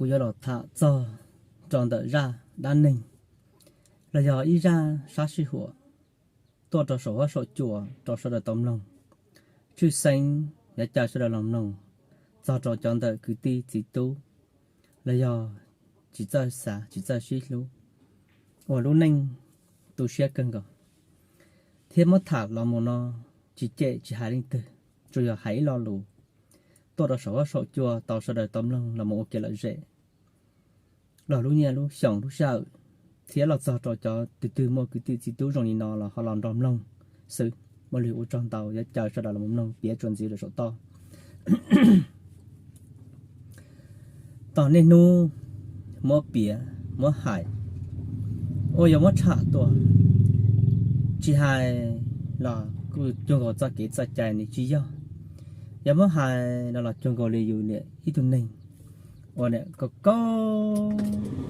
kuv yuav los tham txog rau ntawm zaj dab neeg los yog ib zaj sab sij huam tuaj rau saum huab saum cua rau sawv daws tau mloog, tshwj xeeb yuav caw sawv daws los mloog txog rau cov ntawm kwv tij txiv tub los yog tsis txawj xav tsis txawj sib hlub uas lub neej tu siab kawg nkaus, thiab muab tham los mus no tsis cem tsis hais leej twg, tsuas yog hais ib lo lus tuaj rau saum huab saum cua tau sawv daws tau mloog los mus ua kev lom zem los lub nyiaj lub xyoo lub sij hawm, thiab los txog rau cov twg twg muaj kwv tij txiv tub zoo li no los ho los nrog mloog xwb. Muaj li ua tsaug ntau, yuav caw sawv daws los mus mloog piav tsuas ntxiv rau saum toj. Tom niaj hnub muab piav muab hais uas yuav muab tsham tuaj, tsis hais los kuj cuag nkaus txoj kev txoj cai nws tsis yog, yog muab hais no los cuag nkaus li yus niam ib tug neeg uas niam kaub kaub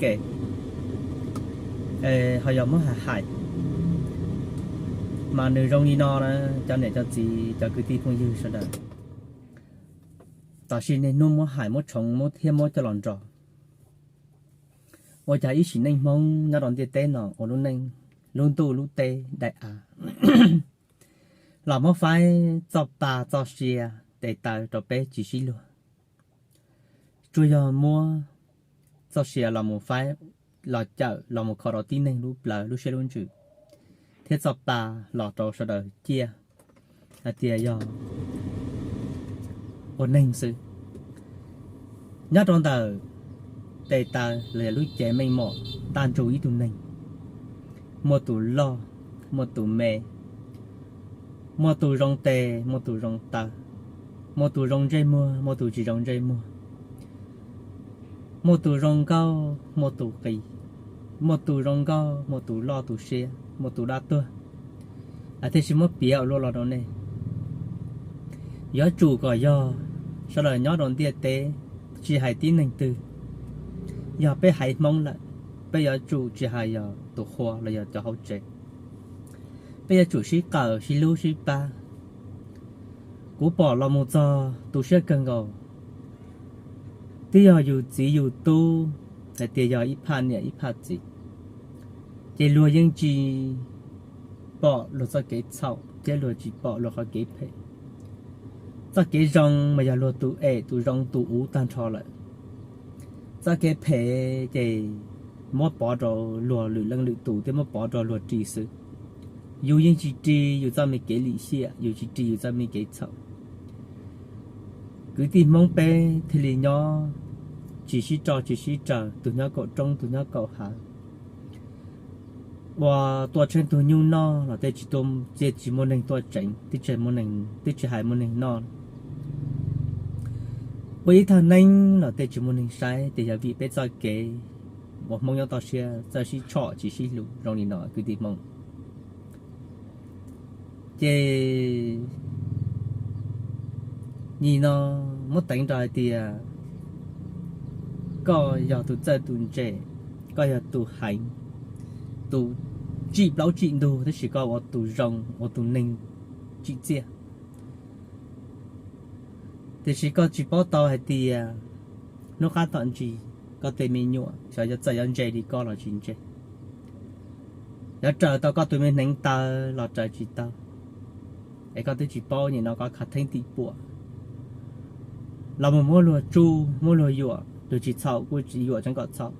ke, ho yog muab hais hais mas nws zoo li no na, cov niam cov txiv cov kwv tij phooj ywg sawv daws. Tam sim niaj hnub muab hais muab tshoov muab thiab muab coj los nrog ua cas ib sim neej Hmoob nyob rau ntiaj teb no ua lub neej lub ntuj lub teb daim av los muab faib txoj pa txoj sia tes taw rau peb tsis sib luag. Tsuas yog muab txoj sia los mus faib los cawm los mus kho rau tib neeg lub plawv lub siab lub ntsws thiab txoj pa los rau sawv daws ciaj hais tias yog ua neeg xwb. Nyob rau ntawm tes taw los yog lub cev meej mom ntaj ntsug ib tug neeg, muaj tus loj, muaj tus me, muaj tus zoo tes, muaj tus zoo taw, muaj tus zoo ntsej muag, muaj tus tsis zoo ntsej muag, muaj tus zoo nkauj, muaj tus qis, muaj tus zoo nkauj, muaj tus loj tus siab, muaj tus dab tuag, thiaj li muab piav ua luaj los rau nej. Yuav tsum kom yog sawv daws nyob rau ntiaj teb, tsis hais tib neeg twg, yog peb haiv Hmoob lawm, peb yuav tsum tsis hais yog tus qhua los yog cov hauv tsev, peb yuav tsum sib qawm sib hlub sib pab. Kuv pom los mus txog tu siab kawg nkaus, twb yog yus txiv yus tub, hais tias yog ib phaj niam ib phaj txiv, ces luag yeej tsis pom luag txoj kev txhaum thiab luag tsis pom luag qhov kev phem. Txoj kev zoo mas yog luag tus em tus zoo tus uv tag nrho lawm. Txoj kev phem ces muab pov rau luag lwm leej lwm tus thiab muab pov rau luag ris xwb. Yus yeej tsis ris yus txoj me kev lim hiam, yus tsis ris yus txoj me kev txhaum. Kwv tij Hmoob peb thiaj li nyob tsis sib roj tsis sib raws, tus nyob kaum roob tus nyob kaum hav. Uas tua tsheej tug nyuj noj los tej tsis, tsis muaj neeg tuaj tseev, twb tsis hais muaj neeg noj. Ua ib thaj neeb los tej tsis muaj neeg saib, ces yog vim peb txoj kev uas Hmoob nyob toj siab txawj sib tshom tsis sib hlub zoo li no kwv tij Hmoob. Ces nim no muab teev rau hais tias koj yog tus txawj tus ntse, koj yog tus heev, tus tsim plaub tsim ntug, tab sis koj ua tus zoo ua tus neeg tsim txiaj. Tiam sis koj tsis paub tau hais tias hnub qab tom ntsis koj tej me nyuam xyov yuav txawj yuav ntse li koj los tsis ntse, yuav raws tau koj tus me hneev taw los raws tsis tau. Es koj twb tsis paub, nim no koj khav theeb tim puam los mus muab luag tsuj muab luag yuam, luag tsis txhaum kuj tsis yuam tseev kom txhaum,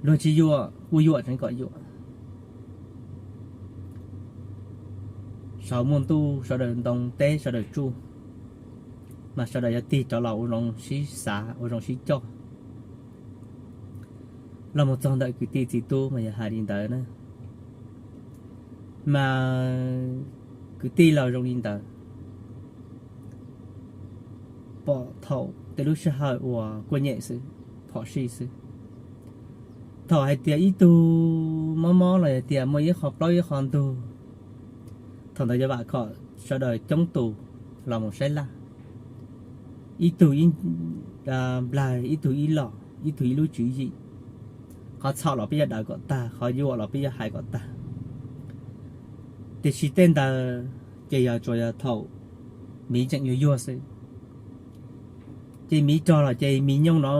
luag tsis yuam kuj yuam tseev kom yuam. Saum muaj ntuj sawv daws ntoo, teb sawv daws tsuj, mas sawv daws yuav tig rov los ua zoo sib xav ua zoo sib coj. Los mus txog ntawm kwv tij txiv tub mas yog hais li ntawd na, mas kwv tij laus zoo li ntawd pom thaum tej lub sij hawm uas kuj nyem xwb, phom sij xwb. Thaum hais tias ib tug mob mob los hais tias muaj ib qho plaub ib qho ntug, thaum ntawd yuav vam khom sawv daws coob tus los mus saib laj, ib tug ib nplaig, ib tug ib los, ib tug ib lub tswv yim. Qhov txhaum los peb yuav daws kom tag, qhov yuam los peb yuav hais kom tag. Tiam sis tej ntawd ces yog tsuas yog thaum miv tseem yuag yuag xwb. Ces miv rog los ces miv nyooj no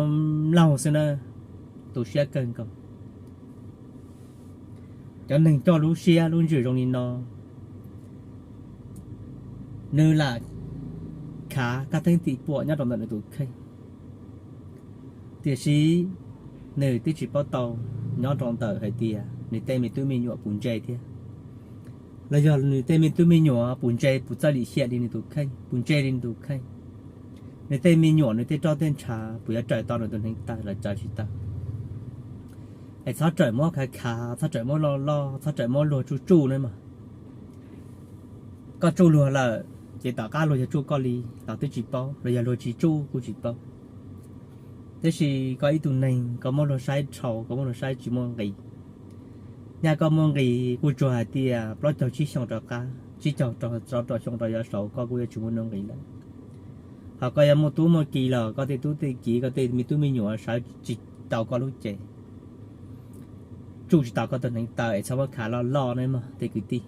mlaug xwb na, tu siab kawg nkaus. Cov neeg coj lub siab lub ntsws zoo li no, nws lam khav kab theeb tim puam nyob rau ntawm nws tus kheej, tiam sis nws twb tsis paub tau nyob rau ntawm hais tias nws tej me tub me nyuam puas ntse thiab, los yog nws tej me tub me nyuam puas ntse, puas txawj lim hiam li nws tus kheej, puas ntse li nws tus kheej. Nws tej me nyuam, nws tej roj tej ntshav puas yuav raws tau nws tus hneev taw los raws tsis tau. Es txhob rawm muab khav khav, txhob rawm muab loj loj, txhob rawm muab luag tsuj tsuj na mog. Koj tsuj luag lawm, ces tom qab luag yog tsuj koj li los twb tsis paub, los yog luag tsis tsuj kuj tsis paub. Tiam sis koj ib tug neeg, koj muab luag saib dhau, koj muab luag saib tsis muaj nqis. Nyaj koj muaj nqis kuj tsuas hais tias plaub caug tsib xyoo rov qab, tsib caug rau rau xyoo rau yav saud koj kuj yuav tsis muaj nuj nqis lawm. Ho koj yuav muaj tub muaj ki los koj tej tub tej ki, koj tej me tub me nyuam sawv tsis tau koj lub cev, tsuj tsis tau koj tus hneev taw, es txhob muab khav loj loj na mog tej kwv tij.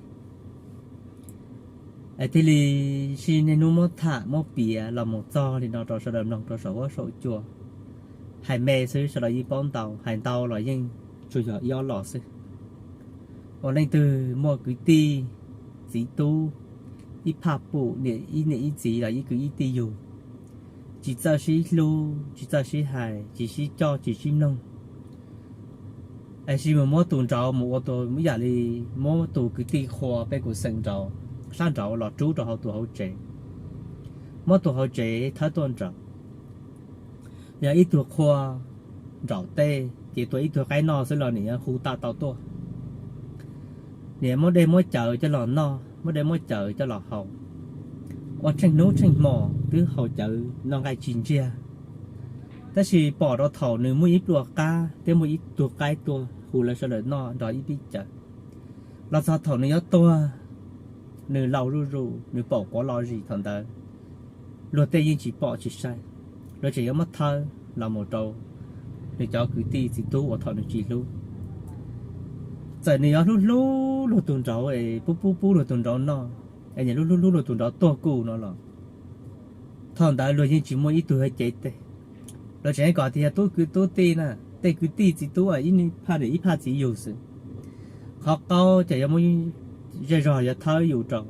Es thiaj li sib niaj hnub muab tham muab piav los mus txog li no rau sawv daws mloog rau saum huab saum cua. Hais me xwb sawv daws yeej paub ntau, hais ntau los yeej tsuas yog ib ob los xwb. Ua leej twg muaj kwv tij txiv tub, ib phaj pum niam ib txiv los ib kwv ib tij yug, tsis txawj sib hlub, tsis txawj sib hais, tsis sib coj, tsis sib mloog, es sis mus muab tus nraud mus ua tus ib yam li muab tus kwv tij qhua peb kuv xeem nraud, sab nraud los rub rau hauv tus hauv tsev, muab tus hauv tsev thawb tuaj nraud. Yog ib tug qhua nraum tej ces tua ib tug qaib noj xwb los niam yuav hu tau tau tuaj. Niam muab dej muab cawv coj los noj, muab dej muab cawv coj los haus, ua tsheej hnub tsheej hmo twb haus cawv noj nqaij tsis ntsiag. Tab sis pom rau thaum nws muaj ib pluas qab thiab muaj ib tug qaib tuaj hu lawv sawv daws noj nrog ib pib cawv, los txog thaum nws yuav tuag, nws laus zuj zus, nws paum quav lo zis thaum ntawd, luag tej yeej tsis pom tsis saib, luag tseem yuav muab thawb los mus rau nws cov kwv tij txiv tub uas thaum nws tsis hlub. Txawm nws yuav hlub hlub luag tus nraud es pub pub pub luag tus nraud noj, es nws hlub hlub hlub luag tus nraud tuag kuj no los, thaum ntawd luag yeej tsis muaj ib tug cev tes. Luag tseem kom tias yog tub kwv tub tij na, tej kwv tij txiv tub ib phaj niam ib phaj txiv yug xwb. Qhov qaub ces yuav muab zej zog yuav thawb yus rau,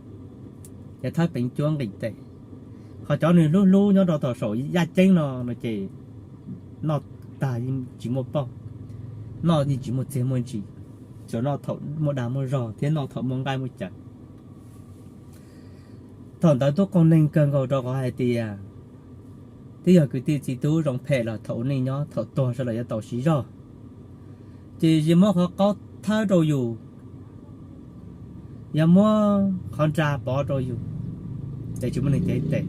yuav thawb peev cuab nqis tes. Qhov cov nws hlub hlub nyob rau tom saum yaj ceeb no no ces noj tag yeej tsis muaj pauj, noj yeej tsis muaj txiag muaj ntsis, tsuas noj thaum muaj dag muaj zog thiab noj thaum muaj nqaij muaj cawv. Thaum ntawd tub qaug neeg kawg nkaus rau qhov hais tias twb yog kwv tij txiv tub zoo phem los thaum ua neej nyob thaum tuag sawv daws yuav tau siv zog, ces yog muab qhov qaub thawb rau yus, yog muab qhov nra pov rau yus, ces tsis muaj neeg cev tes.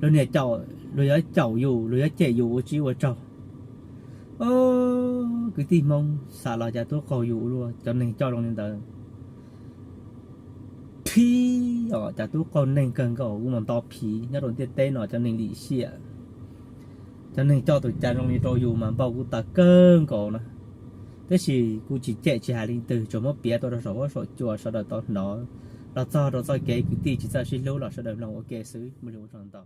Luag niam caum, luag yuav caum yus, luag yuav cem yus ua tsiv ua tsaug. Kwv tij Hmoob xav los cas tub qaug yus ua luaj, cov neeg coj zoo li ntawd. Phib os, cas tub qaug neeg kawg nkaus, kuv mus nto phiv nyob rau ntiaj teb no cov neeg lim hiam, cov neeg coj tus cas zoo li rau yus mas npau kuv tas kawg nkaus na. Tab sis kuv tsis cem tsis hais leej twg, tsuas muab piav tuaj rau saum huab saum cua sawv daws tau hnov, los txog rau txoj kev kwv tij tsis txawj sib hlub los sawv daws mloog ua ke xwb, muaj li ua tsaug ntau.